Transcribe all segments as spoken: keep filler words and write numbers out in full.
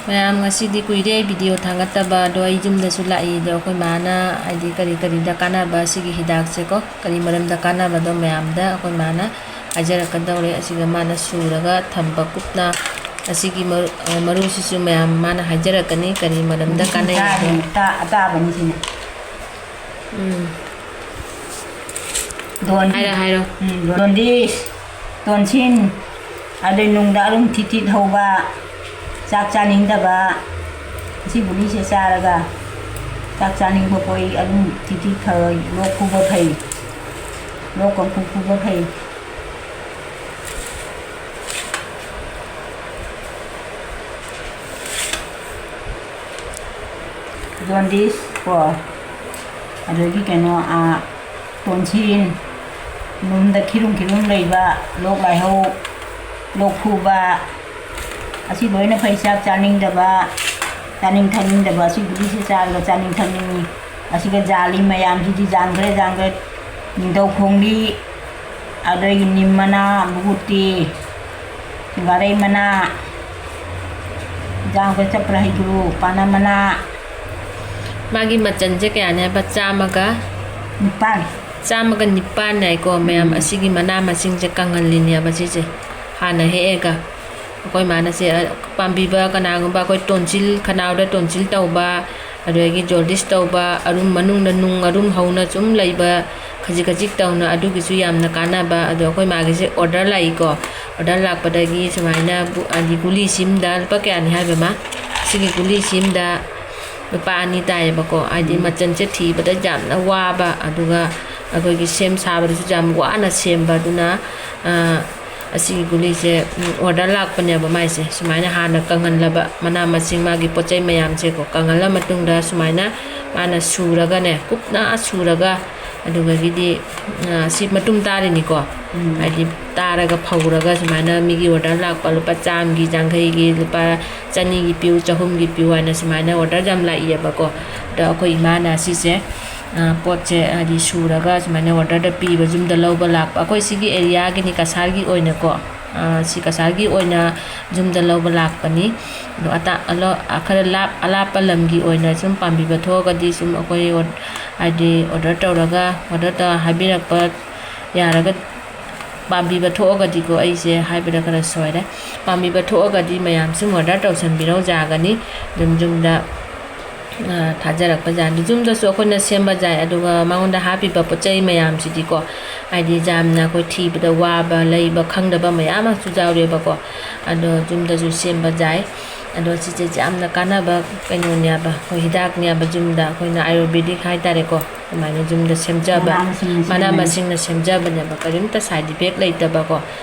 ꯃꯌꯥꯝ, ꯉꯁꯤꯗꯤ ꯀꯨꯏꯔꯦ ꯑꯩ video ꯊꯥꯡꯒꯠꯇꯕ, ꯑꯗꯣ ꯑꯩ ꯌꯨꯝꯗꯁꯨ ꯂꯥꯛꯏ꯫ ꯑꯗꯣ ꯑꯩꯈꯣꯏ ꯃꯥꯅ ꯍꯥꯏꯗꯤ ꯀꯔꯤ ꯀꯔꯤꯗ ꯀꯥꯟꯅꯕ ꯁꯤꯒꯤ ꯍꯤꯗꯥꯛꯁꯦꯀꯣ, ꯀꯔꯤ ꯃꯔꯝꯗ ꯀꯥꯟꯅꯕꯗꯣ ꯃꯌꯥꯝꯗ ꯑꯩꯈꯣꯏ ꯃꯥꯅ ꯍꯥꯏꯖꯔꯛꯀꯗꯧꯔꯦ꯫ ꯑꯁꯤꯒ ꯃꯥꯅ ꯁꯨꯔꯒ ꯊꯝꯕ ꯀꯨꯞꯅ꯫ ꯑꯁꯤꯒꯤ ꯃꯔꯨ-, ꯑ, ꯃꯔꯨꯁꯤꯁꯨ ꯃꯌꯥꯝ ꯃꯥꯅ ꯍꯥꯏꯖꯔꯛꯀꯅꯤ ꯀꯔꯤ ꯃꯔꯝꯗ ꯀꯥꯟꯅꯩ ꯍꯥꯏꯗꯣ꯫ ꯑꯇꯥ-, ꯑꯇꯥꯕꯅꯤ ꯁꯤꯅ꯫ ꯎꯝ꯫ ꯗꯣꯟ-, ꯍꯥꯏꯔꯣ, ꯍꯥꯏꯔꯣ꯫ ꯎꯝ, ꯗꯣꯟꯗꯤꯁ, ꯇꯣꯟꯁꯤꯟ, ꯑꯗꯩ ꯅꯨꯡꯗ ꯑꯔꯨꯝ ꯊꯤꯠ ꯊꯤꯠ ꯍꯧꯕ, ꯆꯥꯛ ꯆꯥꯅꯤꯡꯗꯕ, ꯑꯁꯤ ꯒꯨꯂꯤꯁꯦ ꯆꯥꯔꯒ ꯆꯥꯛ ꯆꯥꯅꯤꯡꯕ ꯄꯣꯛꯏ, ꯑꯔꯨꯝ ꯊꯤꯠ ꯊꯤꯠ ꯈꯔ ꯂꯣꯛ ꯈꯨꯕ ꯐꯩ, ꯂꯣꯛ ꯀꯥꯡꯈꯨ ꯈꯨꯕ ꯐꯩ꯫ ꯖꯣꯟꯗꯤꯁ ꯀꯣ, ꯑꯗꯒꯤ ꯀꯩꯅꯣ, ꯑꯥ, ꯇꯣꯟꯁꯤꯟ, ꯅꯨꯡꯗ ꯈꯤꯔꯨꯝ ꯈꯤꯔꯨꯝ ꯂꯩꯕ, ꯂꯣꯛ ꯂꯥꯏꯍꯧ, ꯂꯣꯛ ꯈꯨꯕ, ꯑꯁꯤ ꯂꯣꯏꯅ ꯐꯩ꯫ ꯆꯥꯛ ꯆꯥꯅꯤꯡꯗꯕ, ꯆꯥꯅꯤꯡ ꯊꯛꯅꯤꯡꯗꯕ, ꯑꯁꯤ ꯒꯨꯂꯤꯁꯦ ꯆꯥꯔꯒ ꯆꯥꯅꯤꯡ ꯊꯛꯅꯤꯡꯉꯤ꯫ ꯑꯁꯤꯒ ꯖꯥꯂꯤ ꯃꯌꯥꯝꯁꯤꯗꯤ ꯌꯥꯝꯈ꯭ꯔꯦ, ꯌꯥꯝꯈ꯭ꯔꯦ꯫ ꯅꯤꯡꯊꯧ ꯈꯣꯡꯕꯤ, ꯑꯗꯒꯤ ꯅꯤꯝ ꯃꯅꯥ, ꯕꯨꯒꯨꯇꯤ, ꯁꯤꯡꯒꯥꯔꯩ ꯃꯅꯥ, ꯌꯥꯝꯈ꯭ꯔꯦ꯫ ꯆꯄ꯭ꯔ ꯍꯩꯒ꯭ꯔꯨ, ꯄꯥꯅ ꯃꯅꯥ꯫ ꯃꯥꯒꯤ ꯃꯆꯜꯁꯦ ꯀꯌꯥꯅꯦ ꯍꯥꯏꯕ? ꯆꯥꯝꯃꯒ? ꯅꯤꯄꯥꯟ꯫ ꯆꯥꯝꯃꯒ ꯅꯤꯄꯥꯟ ꯍꯥꯏꯀꯣ ꯃꯌꯥꯝ꯫ ꯎꯝ꯫ ꯑꯁꯤꯒꯤ ꯃꯅꯥ ꯃꯁꯤꯡꯁꯦ ꯀꯪꯍꯜꯂꯤꯅꯦꯕ ꯁꯤꯁꯦ꯫ ꯍꯥꯟꯅ ꯍꯦꯛꯑꯒ ꯑꯩꯈꯣꯏ ꯃꯥꯅ ꯁꯦ, ꯑ, ꯄꯥꯝꯕꯤꯕ ꯀꯅꯥꯒꯨꯝꯕ ꯑꯩꯈꯣꯏ ꯇꯣꯟꯁꯤꯜ, ꯈꯅꯥꯎꯗ ꯇꯣꯟꯁꯤꯜ ꯇꯧꯕ, ꯑꯗꯨꯗꯒꯤ ꯖꯣꯟꯗꯤꯁ ꯇꯧꯕ, ꯑꯔꯨꯝ, ꯃꯅꯨꯡꯗ ꯅꯨꯡ ꯑꯔꯨꯝ ꯍꯧꯅ ꯁꯨꯝ ꯂꯩꯕ, ꯈꯖꯤꯛ ꯈꯖꯤꯛ ꯇꯧꯅ, ꯑꯗꯨꯒꯤꯁꯨ ꯌꯥꯝꯅ ꯀꯥꯟꯅꯕ꯫ ꯑꯗꯣ ꯑꯩꯈꯣꯏ ꯃꯥꯒꯤꯁꯦ order ꯂꯥꯛꯏꯀꯣ꯫ Order ꯂꯥꯛꯄꯗꯒꯤ ꯁꯨꯃꯥꯏꯅ ꯕꯨ-, ꯍꯥꯏꯗꯤ ꯒꯨꯂꯤꯁꯤꯝꯗ ꯂꯨꯄꯥ ꯀꯌꯥꯅꯤ ꯍꯥꯏꯕ ꯃꯥ? ꯁꯤꯒꯤ ꯒꯨꯂꯤꯁꯤꯝꯗ ꯂꯨꯄꯥ ꯑꯅꯤ ꯇꯥꯏꯌꯦꯕꯀꯣ꯫ ꯍꯥꯏꯗꯤ ꯎꯝ꯫ ꯃꯆꯜꯁꯦ ꯊꯤꯕꯗ ꯌꯥꯝꯅ ꯋꯥꯕ, ꯑꯗꯨꯒ ꯑꯩꯈꯣꯏꯒꯤ ꯁꯦꯝ ꯁꯥꯕꯗꯁꯨ ꯌꯥꯝ ꯋꯥꯅ ꯁꯦꯝꯕ꯫ ꯑꯗꯨꯅ, ꯑ, ꯑꯁꯤꯒꯤ ꯒꯨꯂꯤꯁꯦ, ꯎꯝ, order ꯂꯥꯛꯄꯅꯦꯕ ꯃꯥꯏꯁꯦ꯫ ꯁꯨꯃꯥꯏꯅ ꯍꯥꯟꯅ ꯀꯪꯍꯜꯂꯕ ꯃꯅꯥ ꯃꯁꯤꯡ, ꯃꯥꯒꯤ ꯄꯣꯠ ꯆꯩ ꯃꯌꯥꯝꯁꯦꯀꯣ, ꯀꯪꯍꯜꯂ ꯃꯇꯨꯡꯗ ꯁꯨꯃꯥꯏꯅ ꯃꯥꯅ ꯁꯨꯔꯒꯅꯦ, ꯀꯨꯞꯅ ꯁꯨꯔꯒ, ꯑꯗꯨꯗꯒꯤꯗꯤ, ꯑ, ꯁꯤ ꯃꯇꯨꯝ ꯇꯥꯔꯤꯅꯤꯀꯣ꯫ ꯎꯝ꯫ ꯍꯥꯏꯗꯤ ꯇꯥꯔꯒ ꯐꯧꯔꯒ ꯁꯨꯃꯥꯏꯅ ꯃꯤꯒꯤ order ꯂꯥꯛꯄ ꯂꯨꯄꯥ ꯆꯥꯝꯃꯒꯤ, ꯌꯥꯡꯈꯩꯒꯤ, ꯂꯨꯄꯥ ꯆꯅꯤꯒꯤ ꯄꯤꯌꯨ, ꯆꯍꯨꯝꯒꯤ ꯄꯤꯌꯨ ꯍꯥꯏꯅ ꯁꯨꯃꯥꯏꯅ order ꯌꯥꯝ ꯂꯥꯛꯏꯌꯦꯕꯀꯣ꯫ ꯑꯗꯣ ꯑꯩꯈꯣꯏ ꯏꯃꯥꯅ ꯁꯤꯁꯦ, ꯑ, ꯄꯣꯠꯁꯦ ꯍꯥꯏꯗꯤ ꯁꯨꯔꯒ ꯁꯨꯃꯥꯏꯅ orderꯗ ꯄꯤꯕ, ꯌꯨꯝꯗ ꯂꯧꯕ ꯂꯥꯛꯄ꯫ ꯑꯩꯈꯣꯏ ꯁꯤꯒꯤ areaꯒꯤꯅꯤ, ꯀꯁꯥꯔꯒꯤ ꯑꯣꯏꯅꯀꯣ꯫ ꯑ, ꯁꯤ ꯀꯁꯥꯔꯒꯤ ꯑꯣꯏꯅ ꯌꯨꯝꯗ ꯂꯧꯕ ꯂꯥꯛꯄꯅꯤ꯫ ꯑꯗꯣ ꯑꯇꯥ-, ꯑꯂꯣ-, ꯑ, ꯈꯔ ꯂꯥꯞ-, ꯑꯂꯥꯞꯄ ꯂꯝꯒꯤ ꯑꯣꯏꯅ ꯁꯨꯝ ꯄꯥꯝꯕꯤꯕ ꯊꯣꯛꯑꯒꯗꯤ ꯁꯨꯝ ꯑꯩꯈꯣꯏ ꯑꯣ-, ꯍꯥꯏꯗꯤ order ꯇꯧꯔꯒ, order ꯇ-, ꯍꯥꯏꯕꯤꯔꯛꯄ ꯌꯥꯔꯒ, ꯄꯥꯝꯕꯤꯕ ꯊꯣꯛꯑꯒꯗꯤꯀꯣ, ꯑꯩꯁꯦ ꯍꯥꯏꯕꯗ ꯈꯔ ꯁꯣꯏꯔꯦ꯫ ꯄꯥꯝꯕꯤꯕ ꯊꯣꯛꯑꯒꯗꯤ ꯃꯌꯥꯝ ꯁꯨꯝ order ꯇꯧꯁꯟꯕꯤꯔꯧ ꯌꯥꯒꯅꯤ꯫ ꯑꯗꯨꯝ ꯌꯨꯝꯗ, ꯑ, ꯊꯥꯖꯔꯛꯄ ꯌꯥꯅꯤ꯫ ꯌꯨꯝꯗꯁꯨ ꯑꯩꯈꯣꯏꯅ ꯁꯦꯝꯕ ꯌꯥꯏ꯫ ꯑꯗꯨꯒ ꯃꯉꯣꯟꯗ ꯍꯥꯞꯄꯤꯕ ꯄꯣꯠ ꯆꯩ ꯃꯌꯥꯝꯁꯤꯗꯤꯀꯣ, ꯍꯥꯏꯗꯤ ꯌꯥꯝꯅ ꯑꯩꯈꯣꯏ ꯊꯤꯕꯗ ꯋꯥꯕ, ꯂꯩꯕ ꯈꯪꯗꯕ ꯃꯌꯥꯝ ꯑꯃꯁꯨ ꯌꯥꯎꯔꯦꯕꯀꯣ꯫ ꯑꯗꯣ ꯌꯨꯝꯗꯁꯨ ꯁꯦꯝꯕ ꯌꯥꯏ꯫ ꯑꯗꯣ ꯁꯤꯁꯦ ꯌꯥꯝꯅ ꯀꯥꯟꯅꯕ ꯀꯩꯅꯣꯅꯦꯕ, ꯑꯩꯈꯣꯏ ꯍꯤꯗꯥꯛꯅꯦꯕ꯫ ꯌꯨꯝꯗ ꯑꯩꯈꯣꯏꯅ ꯑꯥꯌꯨꯔꯕꯦꯗꯤꯛ ꯍꯥꯏꯇꯥꯔꯦꯀꯣ, ꯑꯗꯨꯃꯥꯏꯅ ꯌꯨꯝꯗ ꯁꯦꯝꯖꯕ, ꯃꯅꯥ ꯃꯁꯤꯡꯅ ꯃꯅꯥ ꯁꯦꯝꯕꯅꯦ꯫ ꯃꯁꯤꯡꯅ ꯁꯦꯝꯖꯕꯅꯦꯕ, ꯀꯔꯤꯝꯇ side effect ꯂꯩꯇꯕꯀꯣ꯫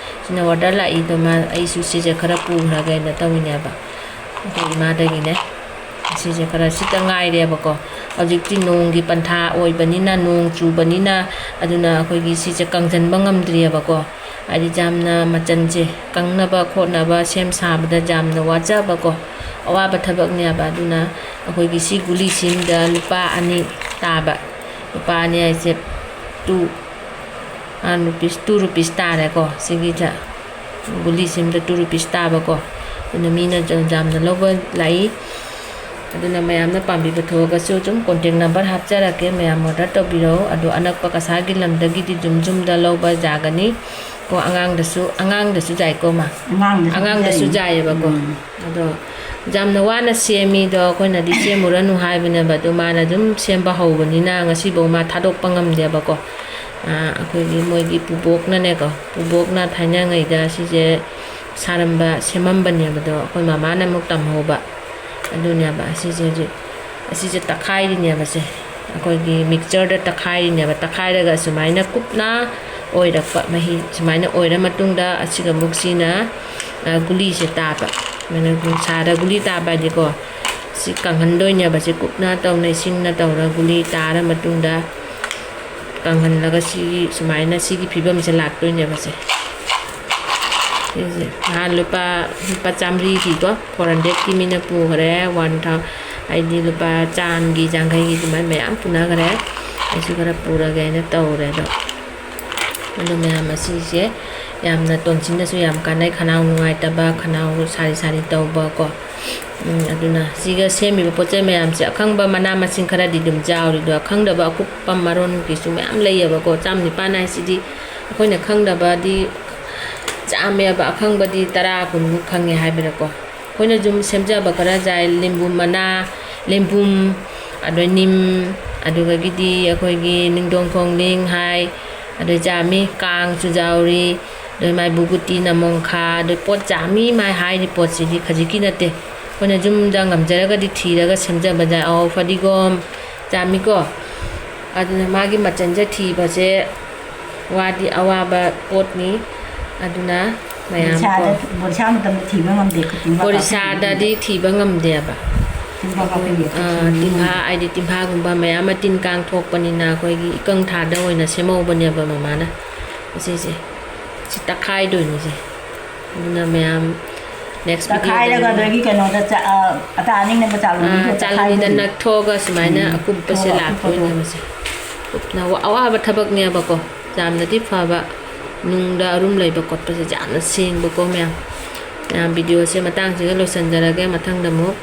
ꯁꯤꯅ order ꯂꯥꯛꯏꯗꯣ, ꯃꯥ, ꯑꯩꯁꯨ ꯁꯤꯁꯦ ꯈꯔ ꯄꯨꯈ꯭ꯔꯒꯦꯅ ꯇꯧꯔꯤꯅꯦꯕ꯫ ꯑꯩꯈꯣꯏ ꯏꯃꯥꯗꯒꯤꯅꯦ꯫ ꯁꯤꯁꯦ ꯈꯔ ꯁꯤꯠꯇ ꯉꯥꯏꯔꯦꯕꯀꯣ꯫ ꯍꯧꯖꯤꯛꯇꯤ ꯅꯣꯡꯒꯤ ꯄꯟꯊꯥ ꯑꯣꯏꯕꯅꯤꯅ, ꯅꯣꯡ ꯆꯨꯕꯅꯤꯅ, ꯑꯗꯨꯅ ꯑꯩꯈꯣꯏꯒꯤ ꯁꯤꯁꯦ ꯀꯪꯁꯤꯟꯕ ꯉꯝꯗ꯭ꯔꯤꯑꯕꯀꯣ꯫ ꯍꯥꯏꯗꯤ ꯌꯥꯝꯅ ꯃꯆꯟꯁꯦ ꯀꯪꯅꯕ ꯈꯣꯠꯅꯕ ꯁꯦꯝ ꯁꯥꯕꯗ ꯌꯥꯝꯅ ꯋꯥꯖꯕꯀꯣ, ꯑꯋꯥꯕ ꯊꯕꯛꯅꯦꯕ꯫ ꯑꯗꯨꯅ ꯑꯩꯈꯣꯏꯒꯤ ꯁꯤ ꯒꯨꯂꯤꯁꯤꯝꯗ ꯂꯨꯄꯥ ꯑꯅꯤ ꯇꯥꯕ, ꯂꯨꯄꯥ ꯑꯅꯤ ꯍꯥꯏꯁꯦ two, ꯑꯥ, rupees, two rupees ꯇꯥꯔꯦꯀꯣ꯫ ꯁꯤꯒꯤꯗ ꯒꯨꯂꯤꯁꯤꯝꯗ two rupees ꯇꯥꯕꯀꯣ꯫ ꯑꯗꯨꯅ ꯃꯤꯅ ꯌꯥꯝ-, ꯌꯥꯝꯅ ꯂꯧꯕ ꯂꯥꯛꯏ꯫ ꯑꯗꯨꯅ ꯃꯌꯥꯝꯅ ꯄꯥꯝꯕꯤꯕ ꯊꯣꯛꯑꯒꯁꯨ ꯑꯗꯨꯝ contact number ꯍꯥꯞꯆꯔꯛꯀꯦ, ꯃꯌꯥꯝ order ꯇꯧꯕꯤꯔꯛꯑꯣ꯫ ꯑꯗꯣ ꯑꯅꯛꯄ ꯀꯁꯥꯔꯒꯤ ꯂꯝꯗꯒꯤꯗꯤ ꯑꯗꯨꯝ ꯌꯨꯝꯗ ꯂꯧꯕ ꯌꯥꯒꯅꯤ꯫ ꯀꯣ, ꯑꯉꯥꯡꯗꯁꯨ, ꯑꯉꯥꯡꯗꯁꯨ ꯌꯥꯏꯀꯣ, ꯃꯥ? ꯑꯉꯥꯡꯗꯁꯨ ꯑꯉꯥꯡꯗꯁꯨ ꯌꯥꯏ꯫ ꯌꯥꯏꯌꯦꯕꯀꯣ꯫ ꯎꯝ꯫ ꯑꯗꯣ ꯌꯥꯝꯅ ꯋꯥꯅ ꯁꯦꯝꯃꯤꯗꯣ, ꯑꯩꯈꯣꯏꯅꯗꯤ ꯁꯦꯝꯃꯨꯔꯅꯨ ꯍꯥꯏꯕꯅꯦꯕ, ꯑꯗꯣ ꯃꯥꯅ ꯑꯗꯨꯝ ꯁꯦꯝꯕ ꯍꯧꯕꯅꯤꯅ ꯉꯁꯤꯐꯧ ꯃꯥ ꯊꯥꯗꯣꯛꯄ ꯉꯝꯗꯦꯕꯀꯣ꯫ ꯑꯥ, ꯑꯩꯈꯣꯏꯒꯤ ꯃꯣꯏꯒꯤ ꯄꯨꯕꯣꯛꯅꯅꯦꯀꯣ, ꯄꯨꯕꯣꯛꯅ ꯊꯥꯏꯅꯉꯩꯗ ꯁꯤꯁꯦ ꯁꯥꯔꯝꯕ, ꯁꯦꯝꯃꯝꯕꯅꯦꯕ, ꯑꯗꯣ ꯑꯩꯈꯣꯏ ꯃꯃꯥꯅ ꯑꯃꯨꯛ ꯇꯝꯍꯧꯕ꯫ ꯑꯗꯨꯅꯦꯕ ꯑꯁꯤꯁꯦ ꯍꯧꯖꯤꯛ, ꯑꯁꯤꯁꯦ ꯇꯛꯈꯥꯏꯔꯤꯅꯦꯕ ꯁꯦ꯫ ꯑꯩꯈꯣꯏꯒꯤ mixture ꯗ ꯇꯛꯈꯥꯏꯔꯤꯅꯦꯕ꯫ ꯇꯛꯈꯥꯏꯔꯒ ꯁꯨꯃꯥꯏꯅ ꯀꯨꯞꯅ ꯑꯣꯏꯔꯛꯄ, ꯃꯍꯤ ꯁꯨꯃꯥꯏꯅ ꯑꯣꯏꯔ ꯃꯇꯨꯡꯗ ꯑꯁꯤꯒ ꯑꯃꯨꯛ ꯁꯤꯅ, ꯑ, ꯒꯨꯂꯤꯁꯦ ꯇꯥꯕ꯫ ꯁꯨꯃꯥꯏꯅ ꯅꯨꯡꯁꯥꯗ ꯒꯨꯂꯤ ꯇꯥꯕ ꯍꯥꯏꯗꯤꯀꯣ, ꯁꯤ ꯀꯪꯍꯟꯗꯣꯏꯅꯦꯕ꯫ ꯁꯤ ꯀꯨꯞꯅ ꯇꯧꯅ ꯏꯁꯤꯡꯅ ꯇꯧꯔ ꯒꯨꯂꯤ ꯇꯥꯔ ꯃꯇꯨꯡꯗ ꯀꯪꯍꯜꯂꯒ ꯁꯤꯒꯤ ꯁꯨꯃꯥꯏꯅ ꯁꯤꯒꯤ ꯐꯤꯕꯝꯁꯦ ꯂꯥꯛꯇꯣꯏꯅꯦꯕ ꯁꯦ꯫ ꯁꯤꯁꯦ ꯅꯍꯥꯟ ꯂꯨꯄꯥ, ꯂꯨꯄꯥ ꯆꯥꯝꯃꯔꯤ ꯄꯤꯀꯣ, four hundred ꯀꯤ ꯃꯤꯅ ꯄꯨꯈ꯭ꯔꯦ, one thou-, ꯍꯥꯏꯗꯤ ꯂꯨꯄꯥ ꯆꯥꯝꯒꯤ, ꯌꯥꯡꯈꯩꯒꯤ ꯑꯗꯨꯃꯥꯏꯅ ꯃꯌꯥꯝ ꯄꯨꯅꯈ꯭ꯔꯦ꯫ ꯑꯩꯁꯨ ꯈꯔ ꯄꯨꯔꯒꯦ ꯍꯥꯏꯅ ꯇꯧꯔꯦ꯫ ꯑꯗꯣ, ꯑꯗꯣ ꯃꯌꯥꯝ ꯑꯁꯤꯁꯦ ꯌꯥꯝꯅ ꯇꯣꯟꯁꯤꯟꯗꯁꯨ ꯌꯥꯝ ꯀꯥꯟꯅꯩ, ꯈꯅꯥꯎ ꯅꯨꯡꯉꯥꯏꯇꯕ, ꯈꯅꯥꯎ ꯁꯥꯔꯤ ꯁꯥꯔꯤ ꯇꯧꯕ ꯀꯣ꯫ ꯎꯝ, ꯑꯗꯨꯅ ꯁꯤꯒ ꯁꯦꯝꯃꯤꯕ ꯄꯣꯠ ꯆꯩ ꯃꯌꯥꯝꯁꯦ ꯑꯈꯪꯕ ꯃꯅꯥ ꯃꯁꯤꯡ ꯈꯔꯗꯤ ꯑꯗꯨꯝ ꯌꯥꯎꯔꯤ, ꯑꯗꯣ ꯑꯈꯪꯗꯕ ꯑꯀꯨꯞꯄ ꯃꯔꯣꯟꯒꯤꯁꯨ ꯃꯌꯥꯝ ꯂꯩꯌꯦꯕꯀꯣ꯫ ꯆꯥꯝ ꯅꯤꯄꯥꯟ ꯍꯥꯏꯁꯤꯗꯤ ꯑꯩꯈꯣꯏꯅ ꯈꯪꯗꯕꯗꯤ ꯆꯥꯝꯃꯦꯕ, ꯑꯈꯪꯕꯗꯤ ꯇꯔꯥ ꯀꯨꯟꯃꯨꯛ ꯈꯪꯉꯦ ꯍꯥꯏꯕꯗꯀꯣ꯫ ꯑꯩꯈꯣꯏꯅ ꯌꯨꯝ ꯁꯦꯝꯖꯕ ꯈꯔ ꯌꯥꯏ, ꯂꯦꯝꯕꯨꯝ ꯃꯅꯥ, ꯂꯦꯝꯕꯨꯝ, ꯑꯗꯩ ꯅꯤꯝ, ꯑꯗꯨꯗꯒꯤꯗꯤ ꯑꯩꯈꯣꯏꯒꯤ ꯅꯤꯡꯗꯣꯡ ꯈꯣꯡꯂꯤꯡ ꯍꯥꯏ, ꯑꯗꯩ ꯆꯥꯝꯃꯤ, ꯀꯥꯡꯁꯨ ꯌꯥꯎꯔꯤ, ꯑꯗꯩ ꯃꯥꯏꯕꯨ ꯒꯨꯇꯤ, ꯅꯃꯣꯡꯈꯥ, ꯑꯗꯩ ꯄꯣꯠ ꯆꯥꯝꯃꯤ ꯃꯥꯏ ꯍꯥꯏꯔꯤ ꯄꯣꯠꯁꯤꯗꯤ ꯈꯖꯤꯛꯀꯤ ꯅꯠꯇꯦ꯫ ꯑꯩꯈꯣꯏꯅ ꯌꯨꯝꯗ ꯉꯝꯖꯔꯒꯗꯤ ꯊꯤꯔꯒ ꯁꯦꯝꯖꯕ ꯌꯥꯏ꯫ ꯑꯧ, ꯐꯗꯤꯒꯣꯝ, ꯆꯥꯝꯃꯤꯀꯣ꯫ ꯑꯗꯨꯅ ꯃꯥꯒꯤ ꯃꯆꯜꯁꯦ ꯊꯤꯕꯁꯦ ꯋꯥꯗꯤ ꯑꯋꯥꯕ ꯄꯣꯠꯅꯤ꯫ ꯑꯗꯨꯅ ꯃꯌꯥꯝ ꯕꯣꯔꯤꯁꯥꯗ, ꯀꯣ, ꯕꯣꯔꯤꯁꯥ ꯃꯇꯝꯗ ꯊꯤꯕ ꯉꯝꯗꯦ, ꯀꯛꯆꯤꯡ ꯄꯥꯛ ꯕꯣꯔꯤꯁꯥꯗꯗꯤ ꯊꯤꯕ ꯉꯝꯗꯦꯕ꯫ ꯀꯛꯆꯤꯡ ꯄꯥꯛ ꯑꯩꯈꯣꯏꯒꯤ ꯑꯥ, ꯇꯤꯟꯐꯥ, ꯍꯥꯏꯗꯤ ꯇꯤꯟꯐꯥꯒꯨꯝꯕ ꯃꯌꯥꯝ ꯑꯃ ꯇꯤꯟ ꯀꯥꯡ ꯊꯣꯛꯄꯅꯤꯅ ꯑꯩꯈꯣꯏꯒꯤ ꯏꯀꯪ ꯊꯥꯗ ꯑꯣꯏꯅ ꯁꯦꯝꯍꯧꯕꯅꯦꯕ ꯃꯃꯥꯅ꯫ ꯑꯁꯤꯁꯦ, ꯁꯤ ꯇꯛꯈꯥꯏꯗꯣꯏꯅꯤꯁꯦ꯫ ꯑꯗꯨꯅ ꯃꯌꯥꯝ next ꯇꯛꯈꯥꯏꯔꯒ videoꯗ ꯑꯗꯒꯤ ꯀꯩꯅꯣꯗ ꯆ-, ꯑ, ꯑꯇꯥ ꯑꯅꯤꯡꯅꯕ ꯆꯥꯂꯨꯅꯤꯗ ꯑꯥ, ꯆꯥꯂꯨꯅꯤꯗ ꯇꯛꯈꯥꯏꯗꯣꯏꯅꯤ꯫ ꯅꯛꯊꯣꯛꯑꯒ ꯁꯨꯃꯥꯏꯅ ꯎꯝ, ꯑꯀꯨꯞꯄꯁꯦ ꯊꯣꯛꯑꯒ ꯑꯀꯨꯞꯄꯗꯣ꯫ ꯂꯥꯛꯇꯣꯏꯅꯦꯕꯁꯦ꯫ ꯀꯨꯞꯅ ꯋꯥ-, ꯑꯋꯥꯕ ꯊꯕꯛꯅꯦꯕꯀꯣ꯫ ꯌꯥꯝꯅꯗꯤ ꯐꯕ, ꯅꯨꯡꯗ ꯑꯔꯨꯝ ꯂꯩꯕ ꯈꯣꯠꯄꯁꯦ ꯌꯥꯝꯅ ꯁꯦꯡꯕꯀꯣ ꯃꯌꯥꯝ꯫ ꯃꯌꯥꯝ videoꯁꯦ ꯃꯇꯥꯡꯁꯤꯒ ꯂꯣꯏꯁꯤꯟꯖꯔꯒꯦ꯫ ꯃꯊꯪꯗ ꯑꯃꯨꯛ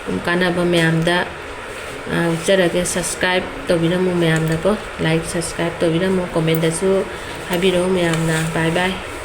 ꯑꯗꯨꯝ ꯀꯥꯟꯅꯕ ꯃꯌꯥꯝꯗ, ꯑ, ꯎꯠꯆꯔꯒꯦ꯫ Subscribe ꯇꯧꯕꯤꯔꯝꯃꯨ ꯃꯌꯥꯝꯅꯀꯣ꯫ Like, subscribe ꯇꯧꯕꯤꯔꯝꯃꯨ꯫ Commentꯗꯁꯨ ꯍꯥꯏꯕꯤꯔꯛꯎ ꯃꯌꯥꯝꯅ꯫ Bye bye꯫